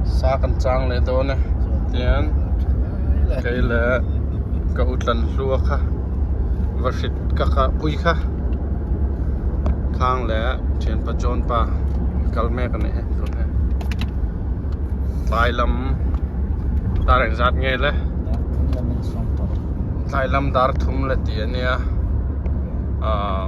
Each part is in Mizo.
Sa kan chang leh dawn e tian kei leh ka u tlan hlua kha va hrit ka kha pui kha khang leh thianpa John pa kal mek a ni he tun he tlai lam dar engzat nge le tlai lam dar thum le tih a nia ahh.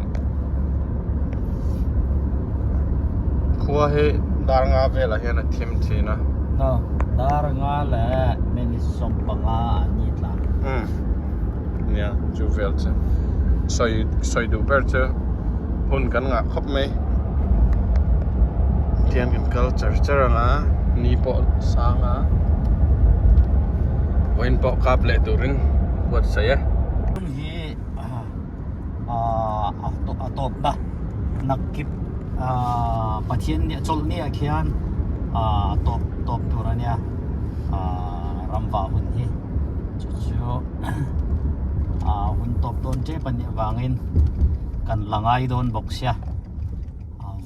Khua hi dar nga velah hian a thim thin a. No, dar nga leh minute 15 a ni tla. Umm, nia chu vel chu sawi sawi duh ber chu hun kan ngah khawp mai. Tihian kan kal char char ang a, ni pawh sang a, vawiin pawh kap leh turin buatsaih e. Hi a tawp na nakkip Pathian nia chawlh nia khian a tawp tawp tur a nia ramva hun hi chu chu hun tawp dawn tep a nih avangin kan la ngai dawn bawk sia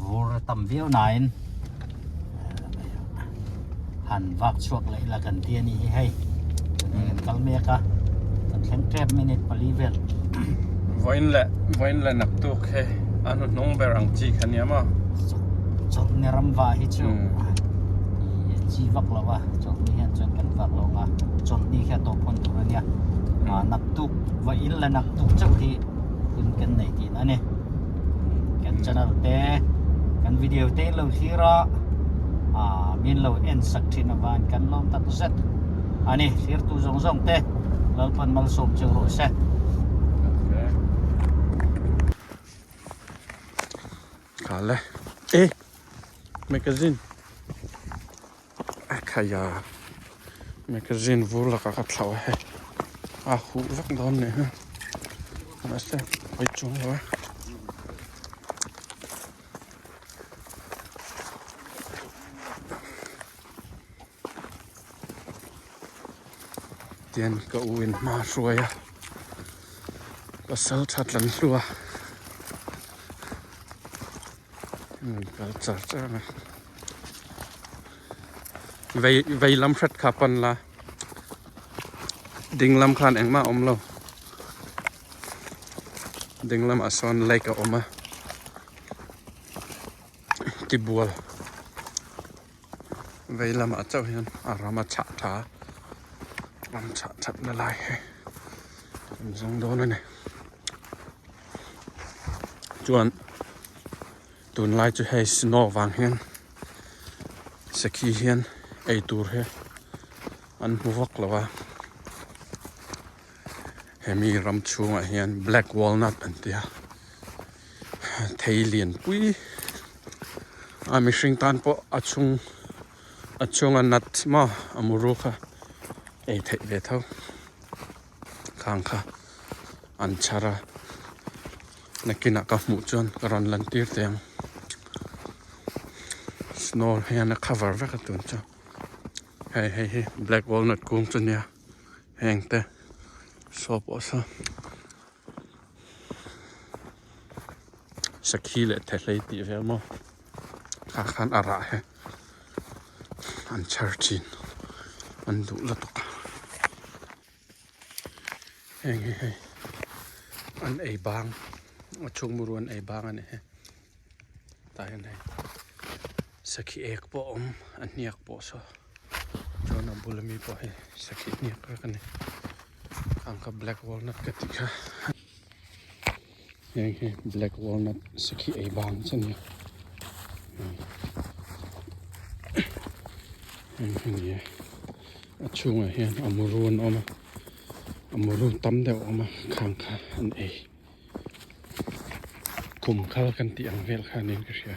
vur a tam viau nain han vak chhuak leh ila kan ti a nih hi hei tunah kan kal mek a kan thleng tep minute pali vel vawiin leh vawiin leh naktuk hi a hnuhnung ber ang chi kha nia maw chawlhni ram vah hi chu chi vak lo a chawlhni hian chuan kan vak lo ang a chawlhni khi a tawp hawn tur a nia naktuk vawiin leh naktuk chauh hi hun kan nei tihna a ni. Kan channel te kan video te in lo thlir a ah min lo en sak thin avan kan lawm tak zet ani thlir tu zawng zawng te Lalpan malsawm cheu rawh se. Kha le e magazine a khaia magazine vur lakah ka thlauh a hei a huh vak dawn nih hi mahse pawi chuang lo a. Tian ka u in hma a hruai a pasal tha tlan hlu a kal char char a. Vei vei lam hret kha pan la ding lam khan engmah a awm lo ding lamah sawn lake a awm a tibual vei lamah chauh hian a ram a chhah tha a ram chhah that na lai hi an zawng dawn a ni chuan. Tunlai chu hei snow vang hian sakhi hian ei tur hi an hmu vak lo a hemi ram chhungah hian black walnut an ti a thei lian pui a mihring tan pawh a chhung a chhunga nut maw a muru kha ei theih ve tho. Khang kha an chhar a nakinah ka hmuh chuan ka rawn lan tir teh ang snow hian a cover vek a tun chu hei hei hi black walnut kung chu nia heng te saw pawh saw sakhi leh thehlei tih vel maw tah khan a rah hi an chhar thin an duh lutuk a. Heng hi hei an ei bang a chhungmuru an ei bang a ni hi tah hian hei sakhi ek pawh a awm a hniak pawh saw chuan a bul ami pawh hi sakhi hniak vek a ni khang kha black walnut ka tih kha heng hi black walnut sakhi ei bang chi a ni a heng hi ni e. A chhungah hian a muru an awm a a muru tam deuh a awm a khang kha an ei khum khal kan tih ang vel kha niin ka hria.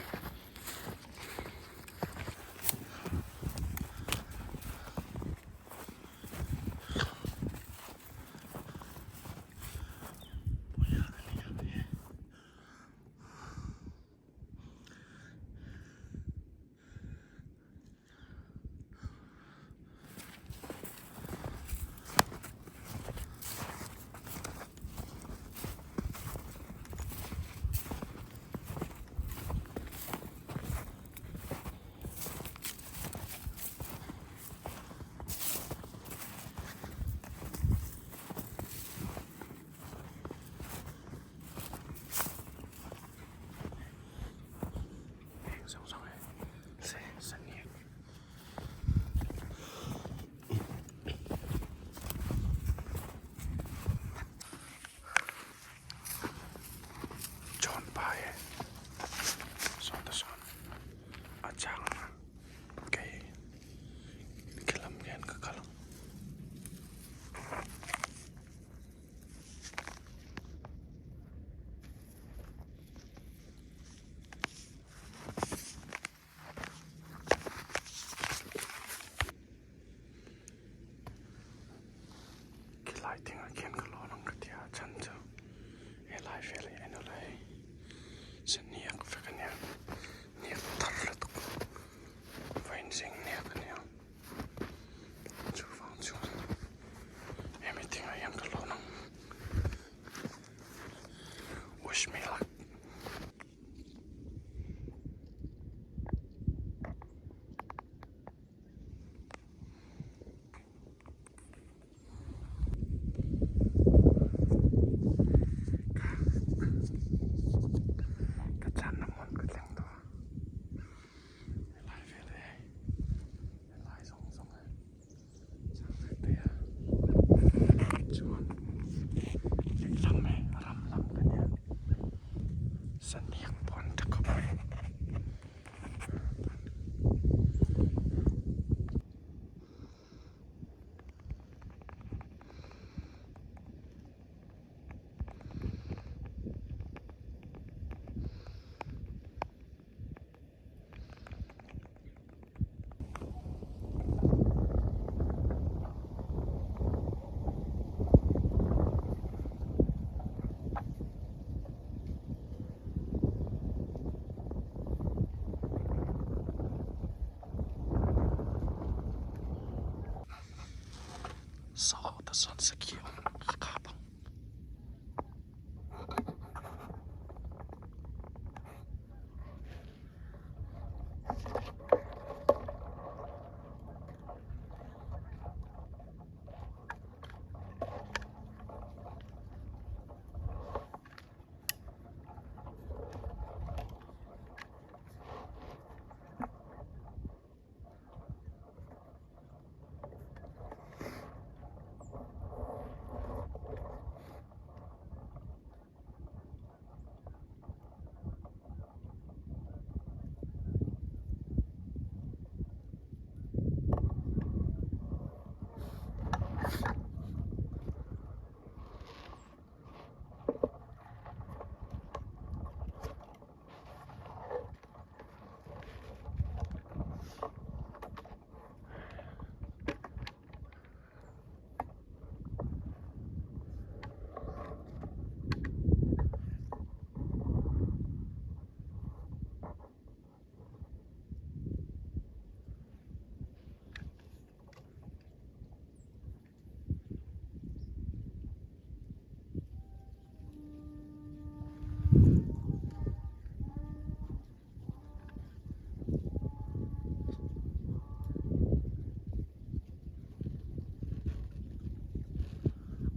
sawn sakhi a awm ka kap ang.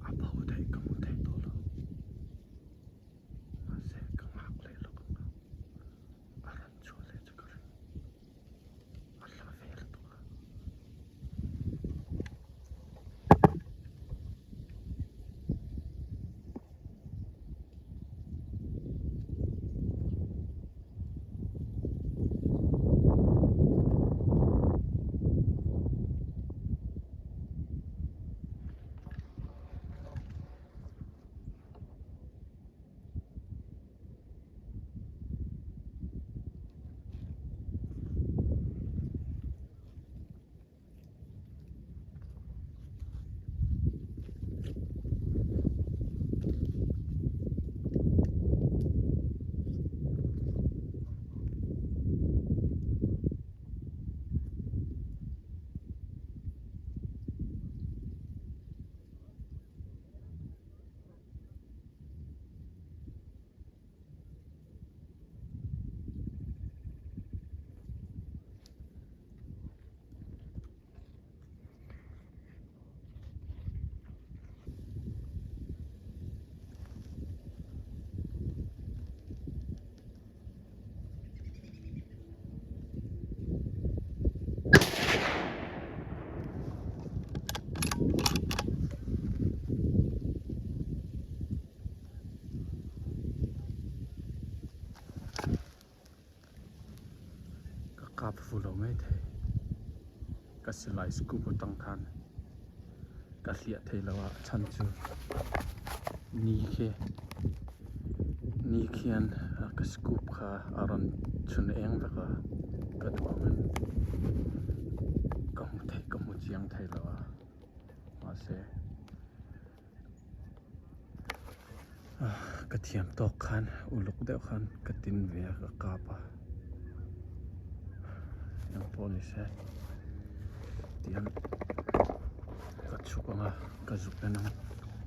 A bo theih ka hmu thei tawh lo mahse ka nghak leh lawk ang a a rawn chhuah leh chu ka ring a hla ve lutuk a. Ka kap fu lo mai thei ka silai scoop atang khan ka hliah thei lo a a chhan chu ni khi ni khian ka scoop kha a rawn chhun eng vek a ka duh ang in ka hmu thei ka hmu chiang thei lo a mahse. Ka thiam tawk khan uluk deuh khan ka tin ve a ka kap a eng pawh ni se tiang ka chhuk ang a ka zuk en ang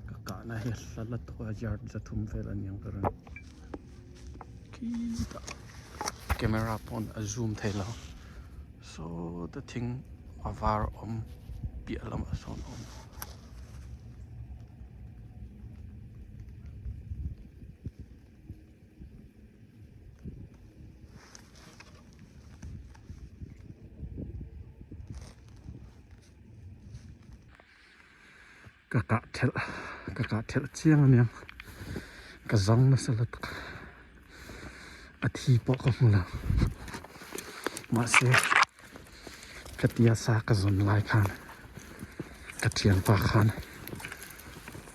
ka kahna hi a hla la tawk a yard zathum vel a niang ka ring khitah camera pawn a zoom thei lo saw ta thing a var awm piah lamah sawn a awm. Ka kah thelh ka kah thelh chiang aniang ka zawng nasa lutuk a thi pawh ka hmu lo mahse khatia sa ka zawn lai khan ka thianpa khan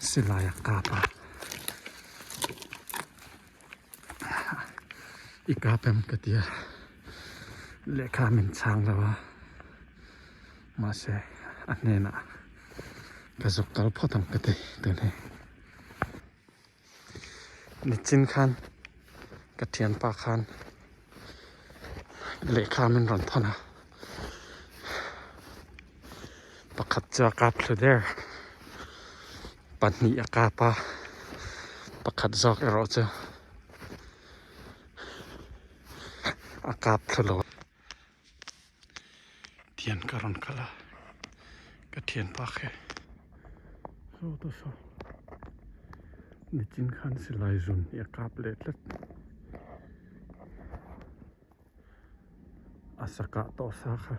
silai a kap a i kap em ka tia lehkha min chhang lo a mahse a hnenah ka zuk kal phawt ang ka ti tun hi nichin khan ka thianpa khan lehkha min rawn thawn a pakhat chu a kap thlu der. Pahnih a kap a, pakhat zawk erawh chu a kap thlu lo. Thian ka rawn kal a, ka thian pa khi saw ta saw nichin khan silai zun hi a kap leh tlat. A sa kah tawh sa kha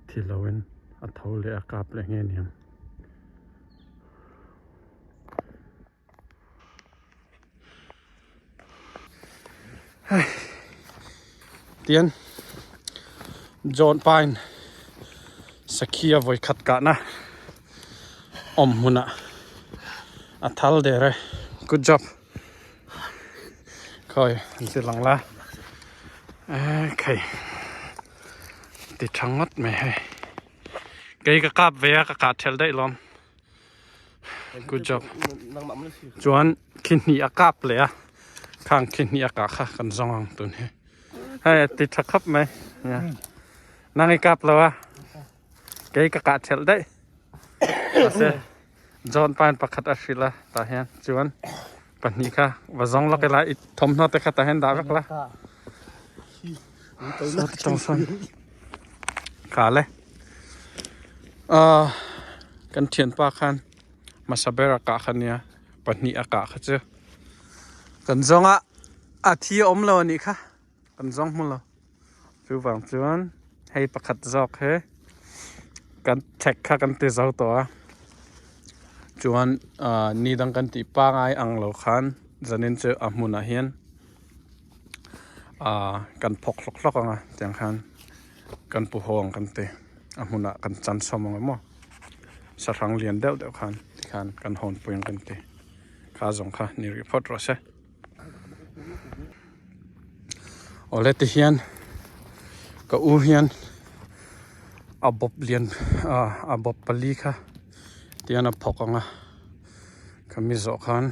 thi loin a tho leh a kap leh nge niang. Hei tian John Pine Sakhia vawikhat kahna awm hmunah a thal der e good job. Khawi an ti lang la khai ti tha ngawt mai hei kei ka kap ve a ka kah thelh daih lawm good job chuan khi hnih a kap leh a khang khi hnih a kah kha kan zawng ang tun hi hei ti tha khawp mai nang i kap lo a kei ka kah thelh daih mahse John pain pakhat a hrilh a tah hian chuan pahnih kha va zawng lawk ila i thawmhnaw te kha tah hian dah vek la tawng sawn kha le kan thianpa khan hmasa ber a kah kha nia pahnih a kah kha chu kan zawng a a thi a awm lo a nih kha kan zawng hmu lo chuvang chuan hei pakhat zawk hi kan thlek kha kan ti zo tawh a chuan ah ni dang kan tih pangai ang lo khan zanin chu a hmunah hian ah kan phawk hlawk hlawk ang a tiang khan kan pu haw ang kan ti a hmunah kan chan sawm ang emaw sahrang lian deuh deuh khan tikhan kan hawnpui ang kan ti kha zawng kha ni rih phawt rawh se. Awle ti hian ka u hian a bawp lian ah a bawp pali kha tihian a phawk ang a khami zawh khan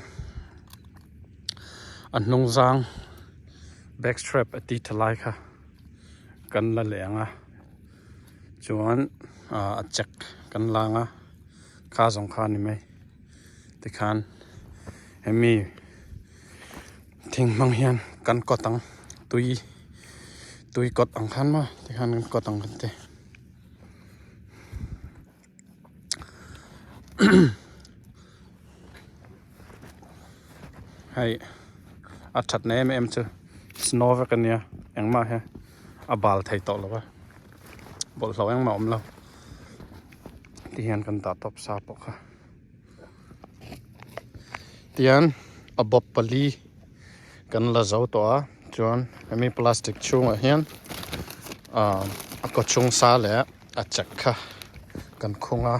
a hnung zang back strap a ti tha lai kha kan la leh ang a chuan ah a check kan la ang a kha zawng kha a ni mai tikhan hemi thing hmang hian kan kawt ang tui tui kawt ang khan maw tikhan kan kawt ang kan ti hei a that na em em chu snow vek ania engmah hi a bal thei tawh lo va bawlhhlawh engmah a awm lo tihian kan dah tawp sa pawh kha. Tihian a bawp pali kan la zo tawh a chuan hemi plastic chhungah hian ah a kaw chhung sa leh a chek kha kan khung a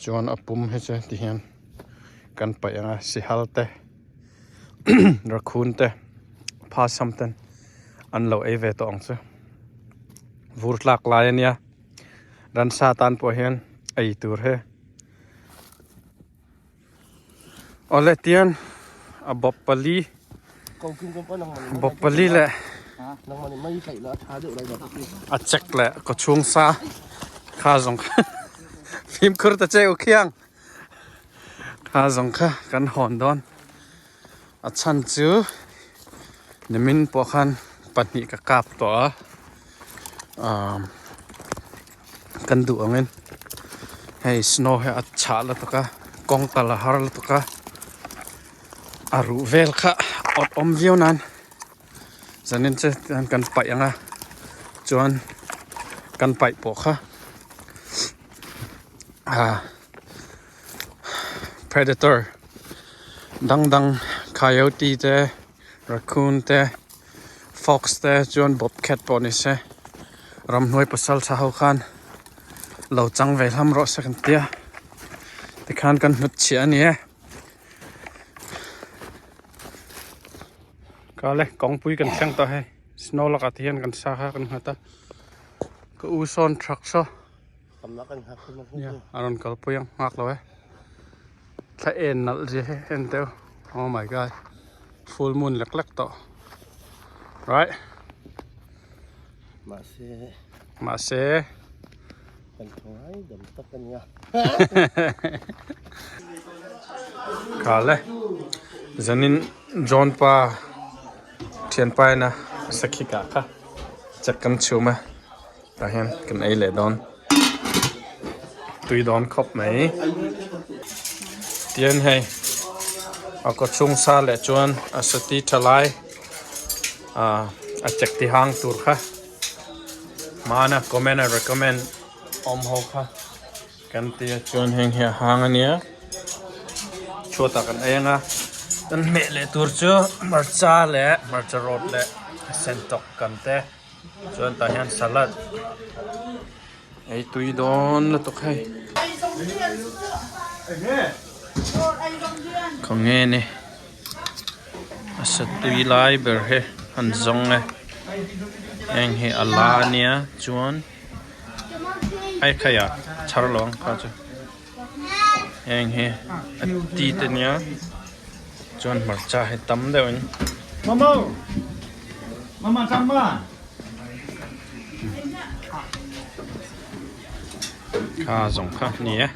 chuan a pum hi chu tihian kan paih ang a sihal te raccoon te phasam ten an lo ei ve tawh ang chu vur tlak lai a nia ransa tan pawh hian ei tur hi. Awle tian a bawp pali bawp pali leh a chek leh kaw chhung sa kha zawng kha fimkhur ta che u khiang kha zawng kha kan hawn dawn a chhan chu nimin pawh khan pahnih ka kap tawh a ah kan duh angin hei snow hi a chhah lutuk a kawng kal a har lutuk a a ruh vel kha awt awm viau nan zanin chu tihian kan paih ang a chuan kan paih pawh kha ah predator dang dang coyote te raccoon te fox te chuan bobcat pawh ni se ramhnuai pasal tha ho khan lo chang ve hlam rawh se kan tia tikhan kan hnut chhiah a ni e kale kawngpui kan thleng tawh hei snow lakah te hian kan sa kha kan nghat a ka u sawn truck saw a rawn kalpui ang nghak lo e thla en nalh zia hi en teuh oh my god full moon lek lek tawh right mahse mahse Kan thu ngai dam tak a nia. Khale zanin John pa thianpa ina sakhi kah kha chak kan chhum a tah hian kan ei leh dawn tui dawn khawp mai tian hei a kaw chhung sa leh chuan a sati tha lai ah a chek ti hang tur kha. Hmana comment a recommend awm ho kha kan tia chuan heng hi a hang ania chhuatah kan ei anga kan hmeh leh tur chu hmarcha leh hmarcha rawt leh sen tawk kan te chuan tah hian salad ei tui dawn lutuk hei khawnge ni. A sa tui lai ber hi an zawng e heng hi a la ania chuan ai khai ah chhar lo ang kha chu heng hi a ti te nia chuan hmarcha hi tam deuh in. Kha zawng kha a ni e.